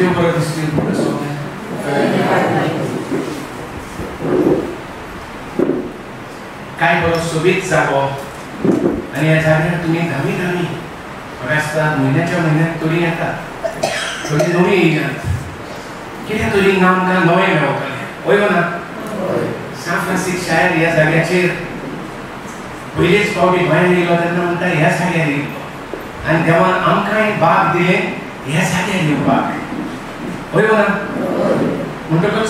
देव बरो दिसतील. काय बरो सोबीत जागो आनी ह्या जाग्यार तुमी धामी धामी म्हाका दिसता म्हयन्याच्या म्हयन्याक तरी येतात, थोडी नवी येयल्यात. कितें तरी आमकां नवें मेळटलें, हय ना? सांत फ्रांसीस शायर ह्या जाग्याचेर पयलेच फावटी गोंयांत येयलो तेन्ना म्हणटा ह्या जाग्यार येयलो आनी देवान आमकांय बाग दिलें ह्या जाग्यार येवपाक, हय ना? म्हणटकच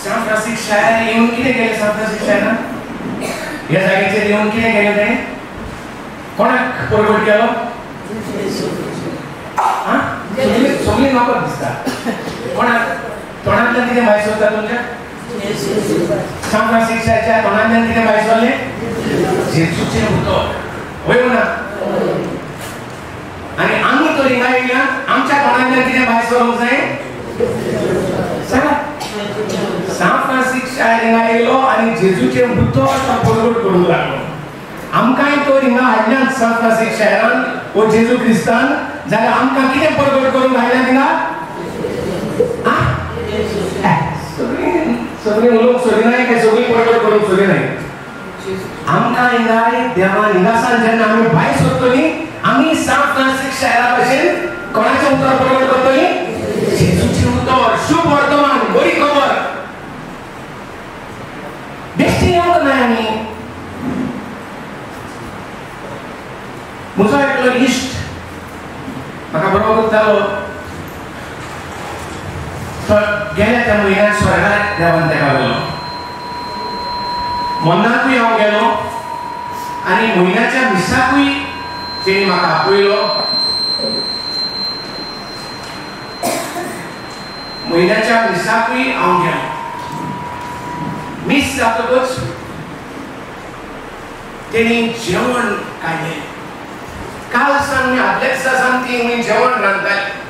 सांत फ्रांसीस शायर येवन कितें केलें? सांत फ्रांसीस शायरान ह्या जाग्याचेर येवन कितें केलें तें? कोणाक परगट केलो? सगळीं नोकर दिसता. कोणाक तोंडांतल्यान कितें भायर सरता तुमच्या? सांत फ्रांसीस शायराच्या तोंडांतल्यान कितें भायर सरलें? जेजूचें उतर, हय ना? आनी आमी तर हिंगा येयल्या आमच्या तोंडांतल्यान कितें भायर सरूंक जाय? सांगा. सांत फ्रांसीस शायर हिंगा येयलो आनी जेजूचें उतर तो परगट करूंक लागलो. आमकांय तो हिंगा हाडल्यान सांत फ्रांसीस शायरान वो जेजू क्रिस्तान, जाल्यार आमकां कितें परगट करूंक हाडल्यान हिंगा? सगळीं उलोवंक सोदिनाय काय सगळीं परगट करूंक सोदिनाय? आमकां हिंगाय देवान हिंगासान जेन्ना आमी भायर सोदतलीं आमी सांत फ्रांसीस शायरा भशेन कोणाचें उतर परगट करतलीं? जेजूचें उतर, शुभ वर्तमान, बरी खबर. बेश्टी येवंक नाय आमी. म्हजो एकलो इश्ट म्हाका बरो करतालो, तो गेल्या त्या म्हयन्याक स्वर्गार देवान ताका व्हेलो. मन्नाकूय हांव गेलो आनी म्हयन्याच्या मिसाकूय तेणी म्हाका आपयलो. म्हयन्याच्या मिसाकूय हांव गेलो. मीस जातकच तेणी जेवण काडलें. काल सावन आदल्या दिसा सावन ती जेवण रांदताली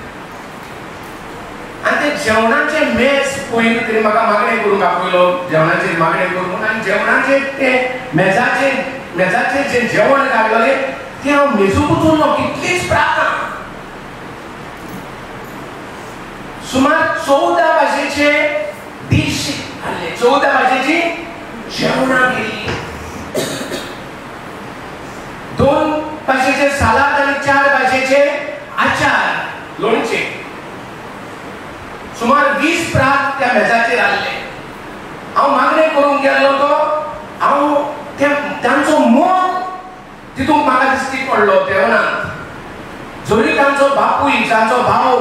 आनी ते जेवणाचें मेज पयलीं तरी म्हाका मागणें करूंक आपयलो, जेवणाचेर मागणें करूंक. आनी जेवणाचेर ते मेजाचेर मेजाचेर जें जेवण काडलेलें तें हांव मेजूंकूच उरलो. कितलीच प्रार्थना, सुमार 14 भाशेचे डीश हाडले, 14 भाशेची जेवणां केली, 2 भाशेचे सालाद आनी 4 भाशेचे आचार लोणचें. सुमार 20 प्रात त्या मेजाचेर आसले. हांव मागणें करूंक गेल्लो तो हांव तांचो मोग तितूंत म्हाका दिश्टी पडलो देवनांत. जरी तांचो बापूय, तांचो भाव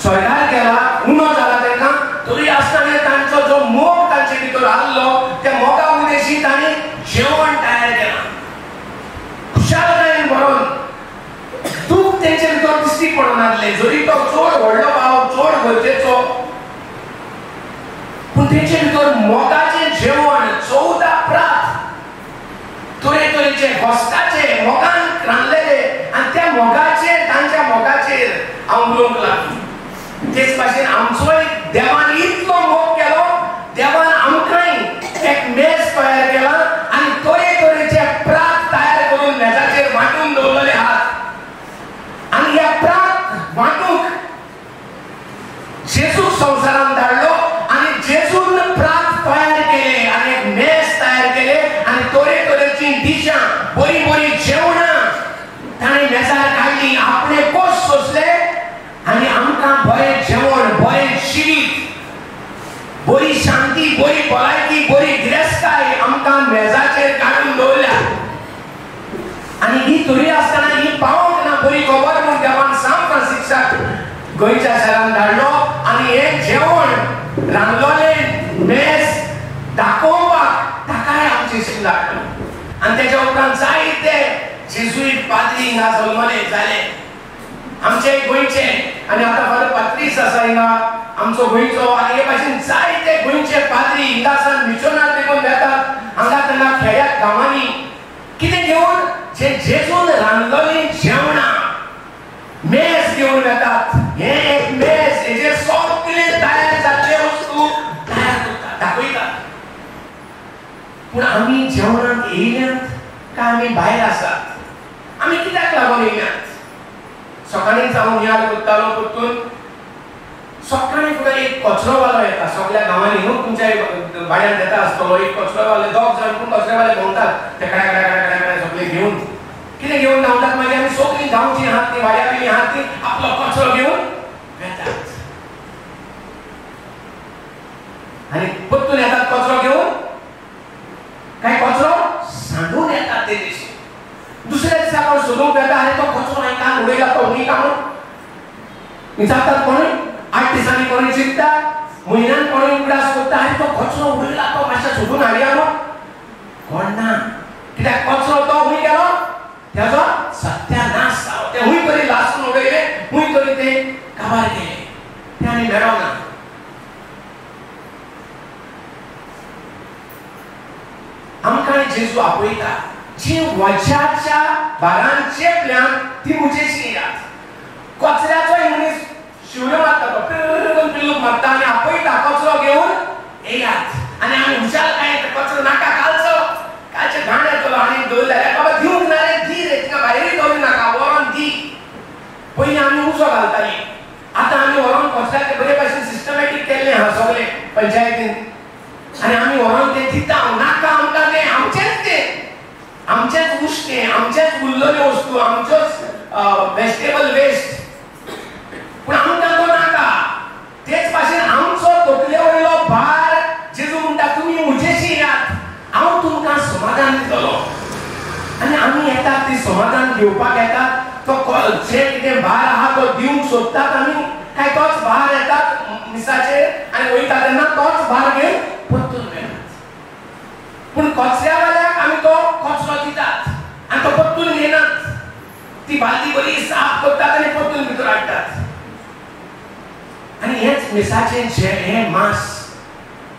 स्वर्गार गेला, उणो जाला तांकां, तरी आसतना तांचो जो मोग तांचे भितर आसलो त्या मोगा उद्देशी तांणी जेवण तयार केलां खुशालकायेन भरोन. दूख तेंचे भितर दिश्टी पडून आसलें, जरी तो चड व्हडलो भाव, चड गरजेचो, पूण तेंचे भितर मोगाचें जेवण 14 प्रात तरेतरेचे गोस्ताचे मोगान रांदलेले आनी त्या मोगाचेर, तांच्या मोगाचेर हांव उलोवंक लागलो. तेच भाशेन आमचोय देवान इतलो मोग केलो, देवान आमकांय एक मेज तयार केला आनी तरेतरेचे प्रात तयार करून मेजाचेर वांटून दवरलेले आहात. आनी ह्या प्रात वांटूंक जेजूक संवसारान धाडलो आनी जेजून प्रात तयार केले आनी एक मेज तयार केले आनी तरेतरेची डिशां, बरीं बरीं जेवणां ताणें मेजार काडली. आपणे कश्ट सोंसले आनी आमकां बरें जेवण, बरें जिवीत, बरी शांती, बरी भलायकी, बरी गिरेस्तकाय आमकां मेजाचेर काडून दवरल्या. आनी ही तरी आसतना ही पावंक ना बरी खबर म्हूण देवान सांत फ्रांसिस्काक गोंयच्या शारान धाडलो आनी हें जेवण रांदलोलें मेज दाखोवपाक ताकाय आमचे शीन धाडलो. आनी तेच्या उपरांत जायते जेजुईट पाद्री हिंगा जल्मले जाले आमचे गोंयचे. आनी आतां फादर पात्रीस आसा हिंगा आमचो गोंयचो. आनी हे भाशेन जायते गोंयचे पाद्री हिंगासान मिशनार देखून वेतात हांगा तांगा खेड्या गांवांनी कितें घेवन, जे जेजून रांदलोलीं जेवणां मेज घेवन वेतात. हें एक मेज हेजेर सगळें तयार जाल्ले वस्तू तयार करतात, दाखयतात. पूण आमी जेवणाक येयल्यात काय आमी भायर आसात? आमी कित्याक लागून येयल्यात? सकाळीं जावन याद करतालो परतून सकाळीं फुडें एक कचरोवालो येता सगळ्या गांवांनी न्हू तुमच्या वाड्यान येता आसतलो एक कचरोवाले दोग जाण पूण कचरेवाले भोंवतात ते कड्या कड्या कड्या कड्या कड्या सगळे घेवन कितें घेवन धांवतात. मागीर आमी सगळीं गांवचीं आहात ती वाड्या वयलीं आहात ती आपलो कचरो घेवन वेतात आनी परतून येतात कचरो घेवन काय कचरो सांडून येतात ते दिशी. दुसऱ्या दिसा कोण सोदूंक वेता आनी तो कचरो हांवें काल उडयला तो हुंय काडून विचारतात कोणूय 8 दिसांनी कोणूय चिंतता म्हयन्यान कोणूय उगडास करता आनी तो कचरो उडयला तो मातशें सोदून हाडया न्हू कोण ना. कित्याक कचरो तो हुंय गेलो तेजो सत्यानाश जालो. ते हुंय तरी लासून उडयले हुंय तरी ते काबार गेले ते आनी मेळोंक ना. आमकां जेजू आपयता जी वज्याच्या भारान चेपल्यान ती म्हजेशी येयात. कचऱ्याचोय मनीस शिवयो मारता तो पिल्लून पिल्लूक मारता आनी आपयता कचरो घेवन येयात. आनी आमी हुशार काय कचरो नाका कालचो कालचे घाण येतलो आनी दवरले जाल्यार बाबा दिवंक ना रे दी रे तिका भायरूय दवरूं नाका व्हरोन दी. पयलीं आमी उजो घालतालीं आतां आमी व्हरोन कचऱ्याचे बरे भाशेन सिस्टमॅटीक केल्लें आहा सगळें पंचायतीन आनी आमी व्हरोन तें दिता. नाका आमकां तें आमचेंच तें आमचेंच उश्णें आमचेंच उरलेल्यो वस्तू आमच्योच वेजिटेबल वेस्ट पूण आमकां तो नाका. तेच भाशेन आमचो तकले वयलो भार जेजू म्हणटा तुमी म्हजेशी येयात हांव तुमकां समाधान दितलो. आनी आमी येतात ती समाधान घेवपाक येतात तो जे कितें भार आहा तो दिवंक सोदतात आमी काय तोच भार येतात मिसाचेर आनी वयता तेन्ना तोच भार घेवन परतून मेळटात. पूण कचऱ्यावाल्याक आमी तो कचरो दितात आनी तो परतून घेनात. ती बालदी बरी साफ करतात आनी परतून भितर हाडटात. आनी हेच मिसाचें हें मास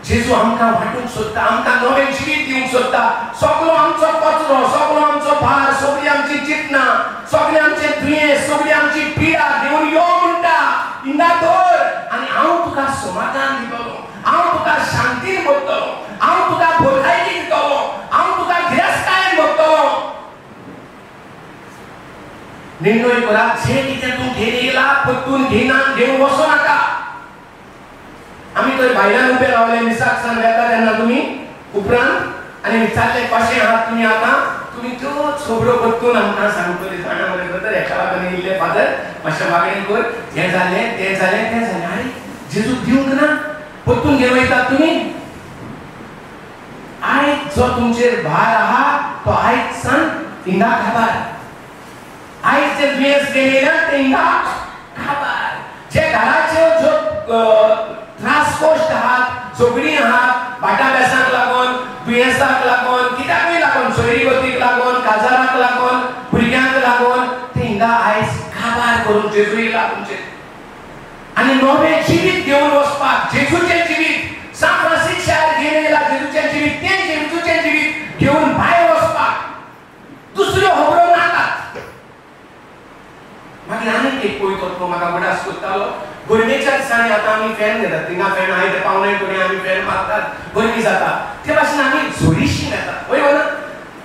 जेजू आमकां वांटूंक सोदता आमकां नवें जिवीत दिवंक सोदता. सगळो आमचो कचरो सगळो आमचो भार सगळी आमची चिंतना सगळें आमचें दुयेंस सगळी आमची पिडा घेवन यो म्हणटा इंदा दवर आनी हांव तुका समाधान दितलो हांव तुका शांतीन भरतलो हांव तुका भलायकी दितलो हांव तुका गिरेस्तकायेन भरतलो. निर्णय करात जे कितें तूं घेवन येयला परतून घेयना घेवन वचो नाका. आमी थंय भायल्यान उबे रावले मिसाक सान वेता तेन्ना तुमी उपरांत आनी विचारलें कशें आहात तुमी आतां तुमी त्योच खबरो परतून आमकां सांगतली जाणा मरे ब्रदर हेका लागून येयल्ले फादर मातशें मागणें कर हें जालें तें जालें तें जालें. आरे जेजू दिवंक ना परतून घेवन वयतात तुमी. आयज जो तुमचेर भार आहा तो आयज सान हिंगा खाबार. आयज जे दुयेंस घेवन येयला तें हिंगा खाबार. जे घराच्यो ज्यो त्रास कोश्ट आहात झगडीं आहात भाटा बेसांक लागून दुयेंसाक लागून कित्याकूय लागून सोयरीगतीक लागून काजाराक लागून भुरग्यांक लागून ते हिंगा आयज काबार करून जेजू येयला तुमचेर आनी नवें जिवीत घेवन वचपाक जेजूचें जिवीत सान फ्रांसीस शार घेवन येयला जेजूचें जिवीत तें जेजूचें जिवीत घेवन भायर वचपाक दुसऱ्यो खबरो नाकात. मागीर आनीक एक पळयतो तो म्हाका उगडास करतालो गरमेच्या दिसांनी आतां आमी फॅन घेतात थिंगा फॅन आहाय ते पावणे थोडी आमी फॅन मारतात गरमी जाता ते भाशेन आमी झोरीशी वेतात वय ना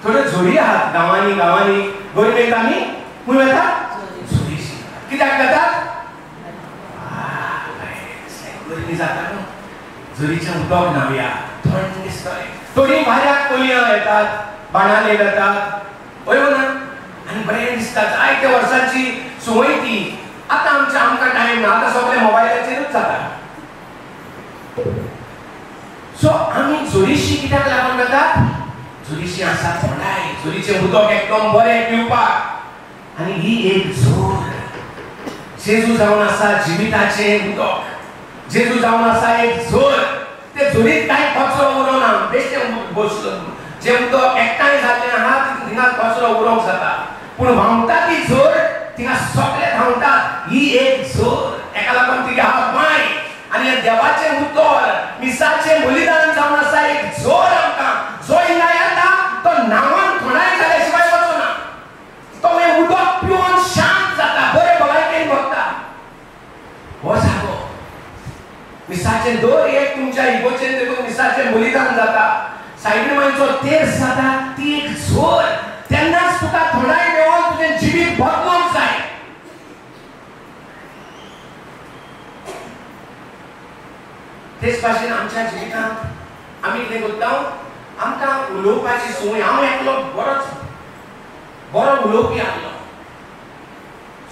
थोड्यो झोरी आहात गांवांनी गांवांनी गरमेक आमी खंय वेतात झोरीशी कित्याक वेतात गरमी जाता न्हू झोरीचें उदक न्हावया थंड दिसतलें. थोडीं वाऱ्याक कोलयां येतात बाणाले वेतात वय ना आनी बरें दिसता जायते वर्सांची संवय ती. आतां आमच्या आमकां टायम ना आतां सगळें मोबायलाचेरूच जाता. सो आमी झोरीशी कित्याक लागून वेतात झोरीशी आसा थंडाय झोरीचें उदक एकदम बरें पिवपाक. आनी ही एक झोर जेजू जावन आसा जिविताचें उदक जेजू जावन आसा एक झोर. ते झोरीत कांय कचरो उरोना बेश्टें बसलो जें उदक एकठांय जाल्लें आहा थिंगा कचरो उरोंक जाता पूण व्हांवता ती झोर थिंगा सगळे धांवतात. ही एक झोर एका लागून तिगे आहा बांय आनी देवाचें उतर मिसाचें बलिदान जावन आसा एक झोर आमकां जो हिंगा येता तो नांवान थोडाय जाल्या शिवाय वचना तो मागीर उदक पिवन शांत जाता बरे भलायकेन भरता. हो जागो मिसाचें दर एक तुमच्या इगोचें देखून मिसाचें बलिदान जाता सायबीण मांयचो तेर्स जाता ती एक झोर. तेन्नाच तुका थोडाय मेळोन तुजें जिवीत बदलोंक जाय. तेच भाशेन आमच्या जिवितांत आमी कितें करता, आमकां उलोवपाची संवय. हांव एकलो बरोच बरो उलोवपी आसलो.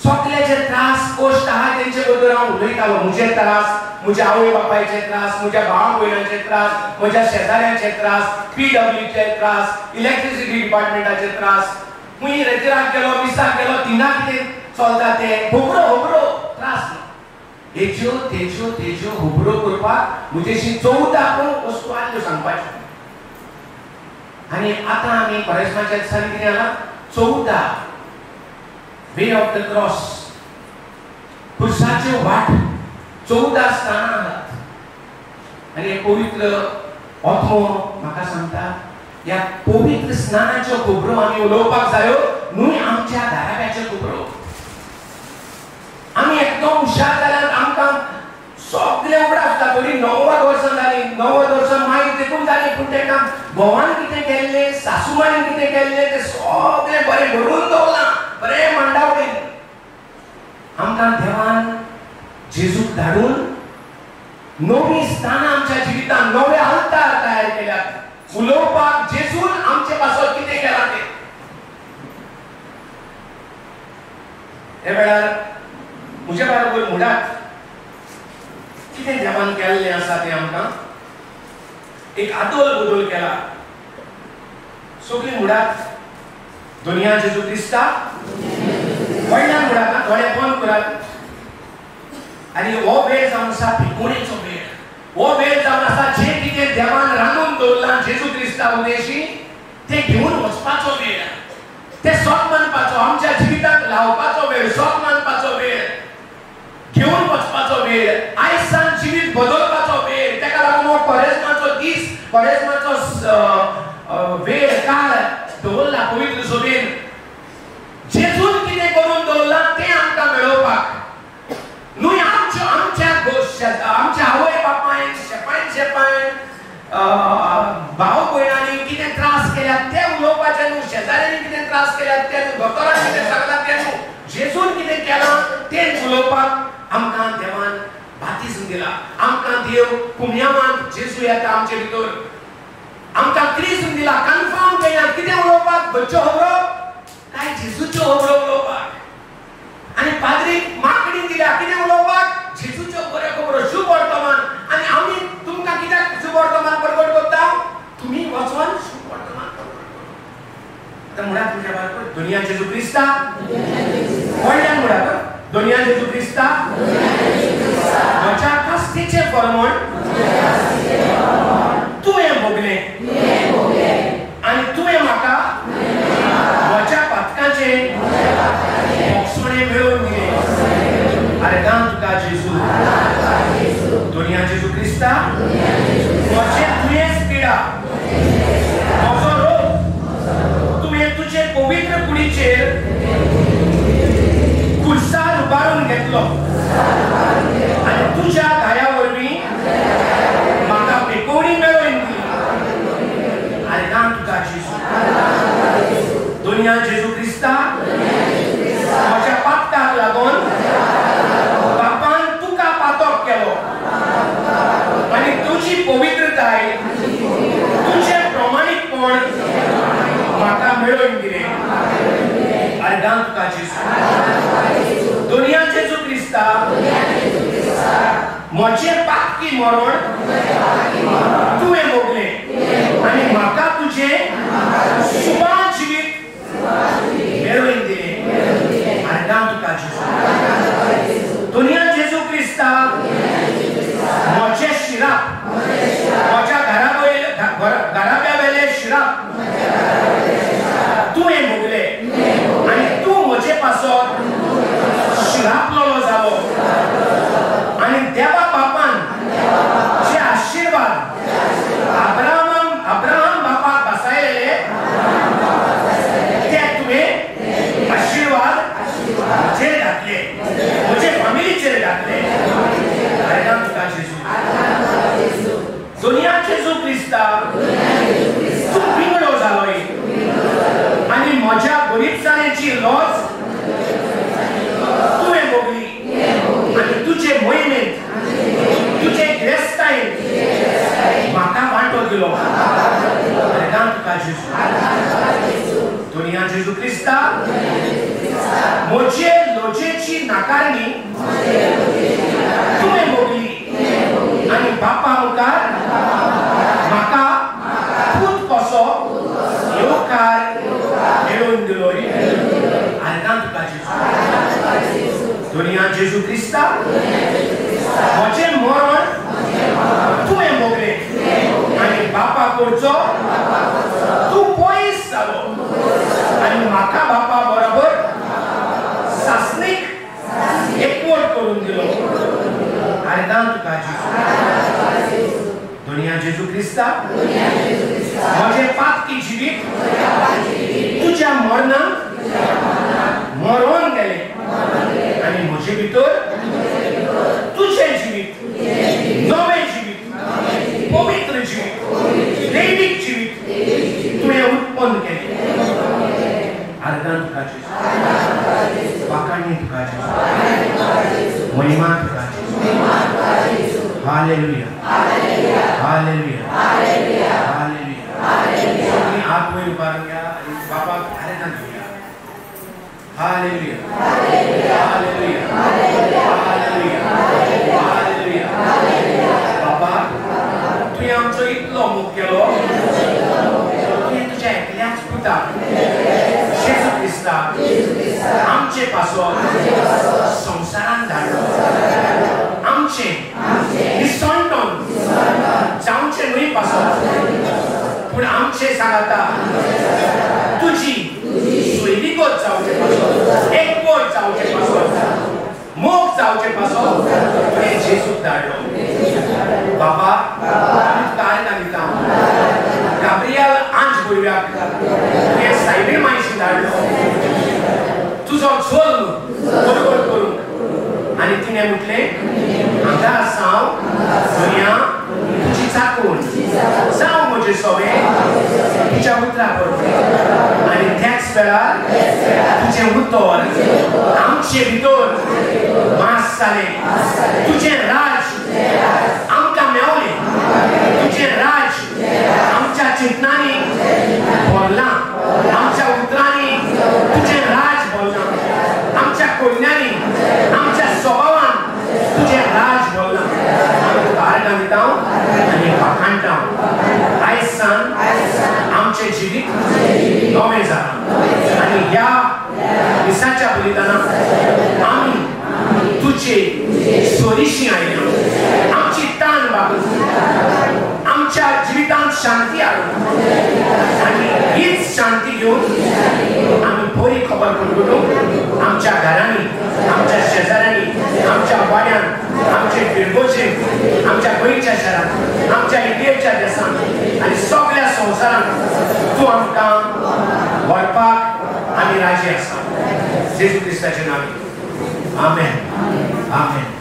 सगळे जे त्रास कश्ट आहा तेंचे बद्दल हांव उलयतालो. म्हजे त्रास, म्हज्या आवय बापायचे त्रास, म्हज्या भाव भयणांचे त्रास, म्हज्या शेजाऱ्यांचे त्रास, पीडब्ल्यूचे त्रास, इलेक्ट्रिसिटी डिपार्टमेंटाचे त्रास. खंय रेतिराक गेलो, मिसाक गेलो, थिंगा कितें चलता तें खबरो खबरो त्रास. हेच्यो तेच्यो तेच्यो खबरो करपाक म्हजेशी 14 पूण वस्तू आसल्यो सांगपाच्यो. आनी आतां आमी कोरेस्माच्या दिसांनी कितें जालां, 14 वे ऑफ the cross, खुर्साच्यो वाट, 14 स्थानां आसात. आनी हे पवित्र आत्मो म्हाका सांगता, ह्या पवित्र स्नानाच्यो खबरो आमी उलोवपाक जायो, न्हय आमच्या घराब्याच्यो खबरो. आमी एकदम हुशार जाल्यार आमकां सगळें उगडास आसता. थोडी 90 वर्सां जालीं, 90 वर्सां मागीर देखून जालीं, पूण तेका घोवान कितें केल्लें, सासूमायन कितें केल्लें तें सगळें बरें भरून दवरलां, बरें मांडावळीन. आमकां देवान जेजूक धाडून नवीं स्थानां आमच्या जिवितांत, नवे आल्तार तयार केल्यात उलोवपाक. जेजून आमचे पासत कितें केलां तें. हे वेळार म्हजे बरोबर म्हणटात कितें देवान केल्लें आसा तें आमकां एक आदोल बदल केला. सगळीं म्हणटात दुनिया जेजू क्रिस्ता, व्हडल्यान म्हणटात, थोडे बंद करात. आनी हो वेळ जावन आसा पिकोणेचो वेळ. हो वेळ जावन आसा जें कितें देवान रांदून दवरलां जेजू क्रिस्ता उदेशी तें घेवन वचपाचो वेळ, तें सोत मानपाचो, आमच्या जिविताक लावपाचो वेळ, सोत मानपाचो वेळ, घेवन वचपाचो वेळ, आयज सावन जिवीत बदलपाचो वेळ. तेका लागून हो कोरेस्माचो दीस, कोरेस्माचो वेळ काळ दवरला पवित्र सभेन. जेजून कितें करून दवरलां तें आमकां मेळोवपाक, न्हय आमच्या आमच्या आवय बापायन, शेपायन शेपायन, भाव भयणांनी कितें त्रास केल्यात ते उलोवपाचें न्हू, शेजाऱ्यांनी कितें त्रास केल्यात ते न्हू, दोतोरान कितें सांगलां तें न्हू, जेजून कितें केलां तें उलोवपाक आमकां देवान बातिज्म दिला. आमकां देव पुण्यमान जेजू येता आमचे भितर, आमकां क्रिज्म दिला, कन्फर्म केल्या कितें उलोवपाक, खंयच्यो खबरो, काय जेजूच्यो खबरो उलोवपाक. आनी पाद्रीक मागणी दिल्या कितें उलोवपाक, जेजूच्यो बऱ्यो खबरो, शुभ वर्तमान. आनी आमी तुमकां कित्याक शुभ वर्तमान प्रकट करता, तुमी वचोन शुभ वर्तमान प्रकट करता. आतां म्हणा तुमच्या बरोबर, दुनिया जेजू क्रिस्ता, व्हडल्यान म्हणा, दुनिया जेजू क्रिस्ता म्हज्या कास्तीचें फर्मण तुवें भोगलें आनी तुवें म्हाका म्हज्या पातकाचें भोगसणें मेळोवन दिलें. आर्गां तुका जेजू. दुनिया जेजू क्रिस्ता म्हजें दुयेंस पिडा, म्हजो रोग तुवें तुजे पवित्र कुडीचेर खुर्सार उबारून घेतलो आनी तुज्या घाया वरवीं म्हाका पेकोवणी मेळोवन दिली. आर्गां तुका जेजू. दुनिया जेजू क्रिस्ता म्हज्या पातकाक लागून बापान तुका पातक केलो आनी तुजी पवित्रताय, तुजें प्रमाणीकपण म्हाका मेळोवन दिलें. आर्गां तुका जेजू. दुनिया जेजू क्रिस्ता म्हजें पातकी मरण तुवें भोगलें आनी म्हाका तुजें सुबा जिवीत मेळोवन दिलें. आर्गां तुका जेजू. दुनिया जेजू क्रिस्ता म्हजें शिराप, म्हज्या घराब्या वेले शिराप तुवें भोगलें आनी तूं म्हजे पासत शिरापलोलो जालो आनी देवा बापान जे आशिर्वाद अब्राहम बापाक बसायलेले ते तुवें आशिर्वाद म्हजेर घातले, म्हजे फामिलीचेर घातले. आर्गां तुका जेजू. दुनिया जेजू क्रिस्ता तूं पिंगळो जालोय आनी म्हज्या गरिबसाणेची लज तुवें भोगली. जेजू. दुनिया जेजू क्रिस्ता म्हजे लजेची नाकारणी तुवें भोगली आनी बापा मुखार म्हाका पूत कसो येवकार मेळोवन दिलो. आर्गां तुका जेजू. दुनिया जेजू क्रिस्ता म्हजें मरण तुवें भोगलें आनी बापा कडचो तूं पयस जालो आनी म्हाका बापा बरोबर सासणीक एकवट करून दिलो. आर्गां तुका जेजू. दुनिया जेजू क्रिस्ता म्हजें पातकी जिवीत तुज्या मरणान मरोन गेलें आनी म्हजे भितर तुजें जिवीत, नवें जिवीत, पवित्र जिवीत, दैवीक जिवीत तुवें उत्पन्न केलें. आर्गां तुका जेजू. वाखाणणी तुका जेजू. महिमा तुका जेजू. Hallelujah hallelujah hallelujah. सगळीं हात वयर उबारुया आनी बाबाक आर्गां दिवया. Hallelujah hallelujah hallelujah hallelujah. बाबा तुवें आमचो इतलो मोग केलो, तुवें तुज्या एकल्याच पुताक जेजू क्रिस्ताक आमचे पासत संवसारान धाडलो. आमचें निसणटन जावचें न्हय पासत, पूण आमचें सांगाता तुजी सोयरीगत जावचे पासत, एकवट जावचे पासत, मोग जावचे पासत तुवें जेजूक धाडलो. बाबा आमी तुका आर्गां दिता. गाब्रियल आंज भुरग्याक तुवें सायबीण मायशी धाडलो तुजो जल्म बरोबर करूंक आनी तिणें म्हटलें हांगा आसा हांव दुनिया तुजी चाकून जावं म्हजें सोबें तुज्या उतरा बरोबर. आनी त्याच वेळार तुजें उतर आमचे भितर मास जालें. तुजें राज आमकां मेवलें. तुजें राज आमच्या चिंतनांनी भरलां, आमच्या उतरांनी तुजें राज भरलां, आमच्या कोन्यांनी, आमच्या स्वभावान तुजें राज भरलां. आमी तुका आर्गां दिता आनी वाखाणटा. आयज सावन आमचें जिवीत नवें जालां आनी ह्या दिसाच्या बलिदानाक आमी तुजे सोरीशी आयल्या. आमची तान बागून आमच्या जिवितांत शांती हाडून आनी हीच शांती घेवन आमी बरी खबर करून आमच्या घरांनी, आमच्या शेजाऱ्यांनी, आमच्या वाड्यान, आमचे फिरगोचेन, आमच्या गोंयच्या शहरांत, आमच्या इंडियेच्या देशांत आनी सगळ्या संवसारांत तूं आमकां व्हरपाक आमी राजी आसा. जेजू क्रिस्ताच्या नांवान आमेन. आमेन.